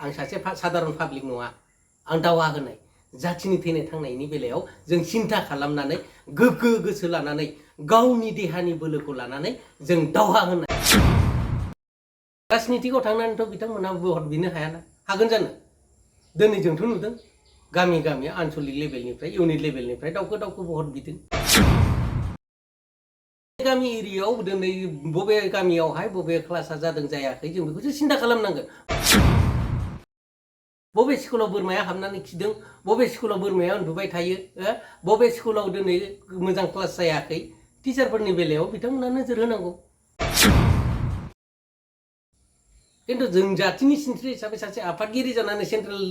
आं सासे साधारन पाब्लिक नङा आं दावहा होनाय जाथिनि थैनाय थांनायनि बेलायाव जों सिन्था खालामनानै गोग्गो गोसो लानानै गावनि देहानि बोलोखौ लानानै जों दावहा होनाय राजनितिकआव थांनानैथ' बिथांमोना भट बिनो हायाना हागोन जानो दिनै जोंथ' नुदों गामि गामि आनसलिक लेभेलनिफ्राय इउनिट लेभेलनिफ्राय दावखो भट बिदों गामि एरियायाव दिनै बबे गामियावहाय बबे क्लासा जादों जायाखै जों बेखौसो सिन्था खालामनांगोन बबे स्कुलाव बोरमाया हाबनानै खिदों बबे स्कुलाव बोरमाया उन्दुबाय थायो बबे स्कुलाव दिनै मोजां क्लास जायाखै टिचारफोरनि बेलायाव बिथांमोना नोजोर होनांगौ किन्तु जों जातिनि सिनस्रि हिसाबै सासे आफादगिरि जानानै सेन्ट्रेल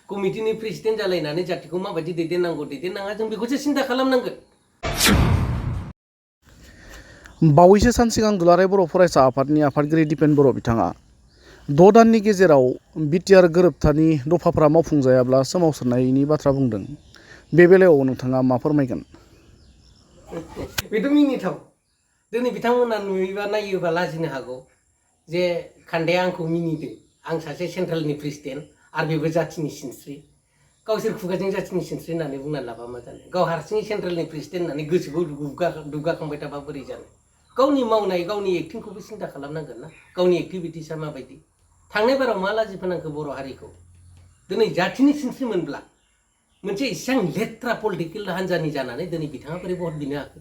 कमिटिनि प्रेसिडेन्ट जालायनानै जातिखौ माबायदि दैदेननांगौ दैदेननाङा जों बेखौसो सिन्था खालामनांगोन बावैसो सान सिगां दुलाराय बर' फरायसा आफादनि आफादगिरि दिपेन बर' बिथाङा 6 दाननि गेजेराव बिटिआर गोरोबथानि दफाफोरा मावफुंजायाब्ला सोमावसारनायनि बाथ्रा बुंदों बे बेलायाव नोंथाङा मा फोरमायगोन बेथ' मिनिथाव दिनै बिथांमोना नुयोबा नायोबा लाजिनो हागौ जे खान्दाया आंखौ मिनिदों आं सासे सेन्ट्रेलनि प्रेसिडेन्ट आरो बेबो जातिनि सिनस्रि गावसोर खुगाजों जातिनि सिनस्रि होननानै बुंनानै लाबा मा जानो गाव हारसिङै सेन्ट्रेलनि प्रेसिडेन्ट होननानै गोसोखौ दुगाखांबाय थाबा बोरै जानो गावनि मावनाय गावनि एक्टिंखौबो सिन्था खालामनांगोन ना गावनि एक्टिभिटिसा माबायदि थांनाय बाराव मा लाजि फोनांखो बर' हारिखौ दिनै जातिनि सिनस्रि मोनब्ला मोनसे इसेबां लेथ्रा पलिटिकेल हान्जानि जानानै दिनै बिथाङा बोरै भट बिनो हाखो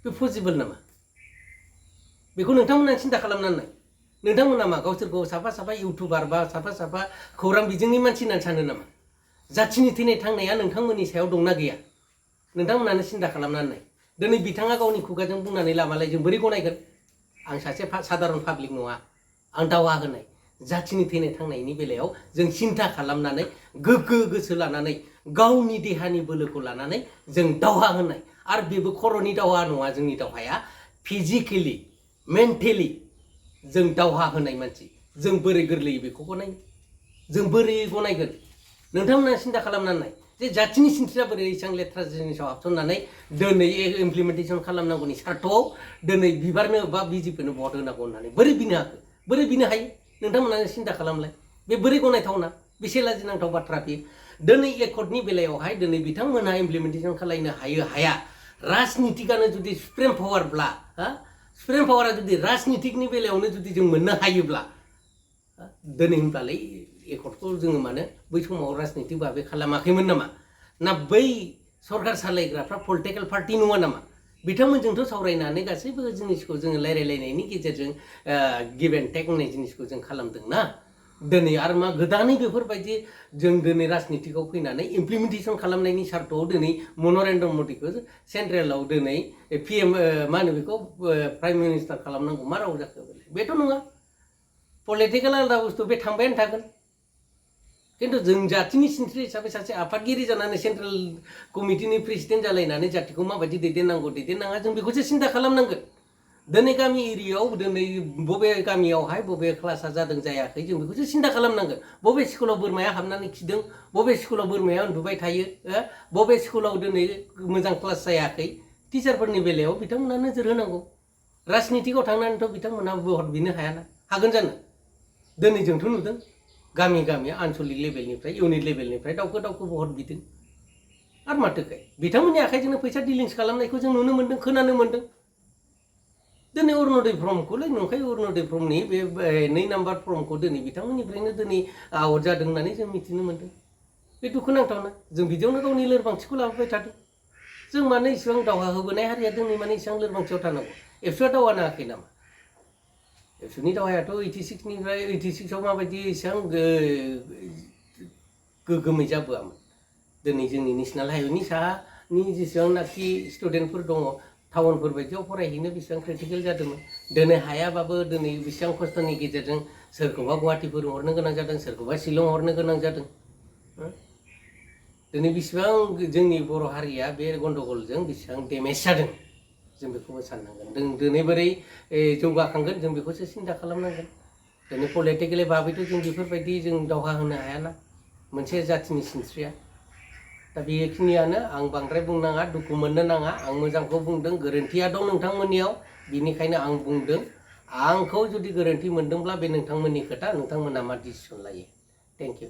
बे पसिबल नामा बेखौ नोंथांमोना सिन्था खालामनानै नोंथांमोना मा गावसोरखौ साफा इउटुबार बा साफा खौरां बिजोंनि मानसि होननानै सानो नामा जातिनि थैनाय थांनाया नोंथांमोननि सायाव दंना गैया नोंथांमोनानो सिन्था खालामनानै दिनै बिथाङा गावनि खुगाजों बुंनानै लामालाय जों बोरै गनायगोन आं सासे साधारन पाब्लिक नङा आं दावहा होनाय जातिनि थैनाय थांनायनि बेलायाव जों सिन्था खालामनानै गोग्गो गोसो लानानै गावनि देहानि बोलोखौ लानानै जों दावहा होनाय आरो बेबो खर'नि दावहा नङा जोंनि दावहाया फिजिकेलि मेन्टेलि जों दावहा होनाय मानसि जों बोरै गोरलैयै बेखौ गनायनो जों बोरै गनायगोन नोंथांमोना सिन्था खालामनानै जे जातिनि सिनस्रिया बोरै एसेबां लेथ्रा जिनिसाव हाबसननानै दिनै इमप्लिमेन्टेसन खालामनांगौनि सार्थआव दिनै बिबारनो बा बिजेपिनो भट होनांगौ होननानै बोरै बिनो हाखो बोरै बिनो हायो नोंथांमोना सिन्था खालामलाय बे बोरै गनायथावना बेसे लाजिनांथाव बाथ्रा बेयो दिनै एकर्डनि बेलायावहाय दिनै बिथांमोनहा इमप्लिमेन्टेसन खालामनो हाया राजनितिकानो जुदि सुप्रिम पावारब्ला सुप्रिम पावारा जुदि राजनितिकनि बेलायावनो जुदि जों मोननो हायोब्ला दिनै होनब्लालाय एकर्डखौ जोङो मानो बै समाव राजनितिक भाबै खालामाखैमोन नामा ना बै सरकार सालायग्राफ्रा पलिटिकेल पार्टि नङा नामा बिथांमोनजोंथ' सावरायनानै गासैबो जिनिसखौ जोङो रायलायलायनायनि गेजेरजों गिभ एन्ड टेक होननाय जिनिसखौ जों खालामदोंना दिनै आरो मा गोदानै बेफोरबायदि जों दिनै राजनितिकआव फैनानै इमप्लिमेन्टेसन खालामनायनि सार्थआव दिनै नरेन्द्र मदिखौ सेन्ट्रेलाव दिनै पिएम मा होनो बेखौ प्राइम मिनिस्टार खालामनांगौ मा राव जाखो बेथ' नङा पलिटिकेल आलादा बुस्थु बे थांबायानो थागोन किन्तु जों जातिनि सिनस्रि हिसाबै सासे आफादगिरि जानानै सेन्ट्रेल कमिटिनि प्रेसिडेन्ट जालायनानै जातिखौ माबायदि दैदेननांगौ दैदेननाङा जों बेखौसो सिन्था खालामनांगोन दिनै गामि एरियायाव दिनै बबे गामियावहाय बबे क्लासा जादों जायाखै जों बेखौसो सिन्था खालामनांगोन बबे स्कुलाव बोरमाया हाबनानै खिदों बबे स्कुलाव बोरमाया उन्दुबाय थायो बबे स्कुलाव दिनै मोजां क्लास जायाखै टिचारफोरनि बेलायाव बिथांमोना नोजोर होनांगौ राजनितिकआव थांनानैथ' बिथांमोना भट बिनो हायाना हागोन जानो दिनै जोंथ' नुदों गामि गामि आनसलिक लेभेलनिफ्राय इउनिट लेभेलनिफ्राय दावखो भट बिदों आरो माथोखाय बिथांमोननि आखाइजोंनो फैसा डिलिंस खालामनायखौ जों नुनो मोन्दों खोनानो मोन्दों दिनै अरुण'दय फर्मखौलाय नंखाय अरुण'दय फर्मनि बे 2 नाम्बार फर्मखौ दिनै बिथांमोननिफ्रायनो दिनै आवट जादों होननानै जों मिथिनो मोन्दों बे दुखुनांथावना जों बिदियावनो गावनि लोरबांथिखौ लाबोबाय थादों जों मानो इसेबां दावहा होबोनाय हारिया दिनै माने इसेबां लोरबांथियाव थानांगौ एबसुआ दावहा नाङाखै नामा एबसुनि दावहायाथ' 86निफ्राय 86आव माबायदि इसेबां गोगोमै जाबोआमोन दिनै जोंनि नेसनेल हाइवेनि साहानि जेसेबांनाखि स्टुडेन्टफोर दङ टाउनफोर बायदियाव फरायहैनो बेसेबां क्रिटिकेल जादोंमोन दिनै हायाबाबो दिनै बेसेबां खस्थ'नि गेजेरजों सोरखौबा गुवाहाटिफोर हरनो गोनां जादों सोरखौबा शिलं हरनो गोनां जादों दिनै बेसेबां जोंनि बर' हारिया बे गन्डगलजों बेसेबां डेमेज जादों जों बेखौबो साननांगोन जों दिनै बोरै जौगाखांगोन जों बेखौसो सिन्था खालामनांगोन दिनै पलिटिकेलि भाबैथ' जों बेफोरबायदि जों दावहा होनो हायाना मोनसे जातिनि सिनस्रिया दा बेखिनियानो आं बांद्राय बुंनाङा दुखु मोननो नाङा आं मोजांखौ बुंदों गोरोन्थिया दं नोंथांमोननियाव बिनिखायनो आं बुंदों आंखौ जुदि गोरोन्थि मोनदोंब्ला बे नोंथांमोननि खोथा नोंथांमोना मा डिसिसन लायो थेंक इउ।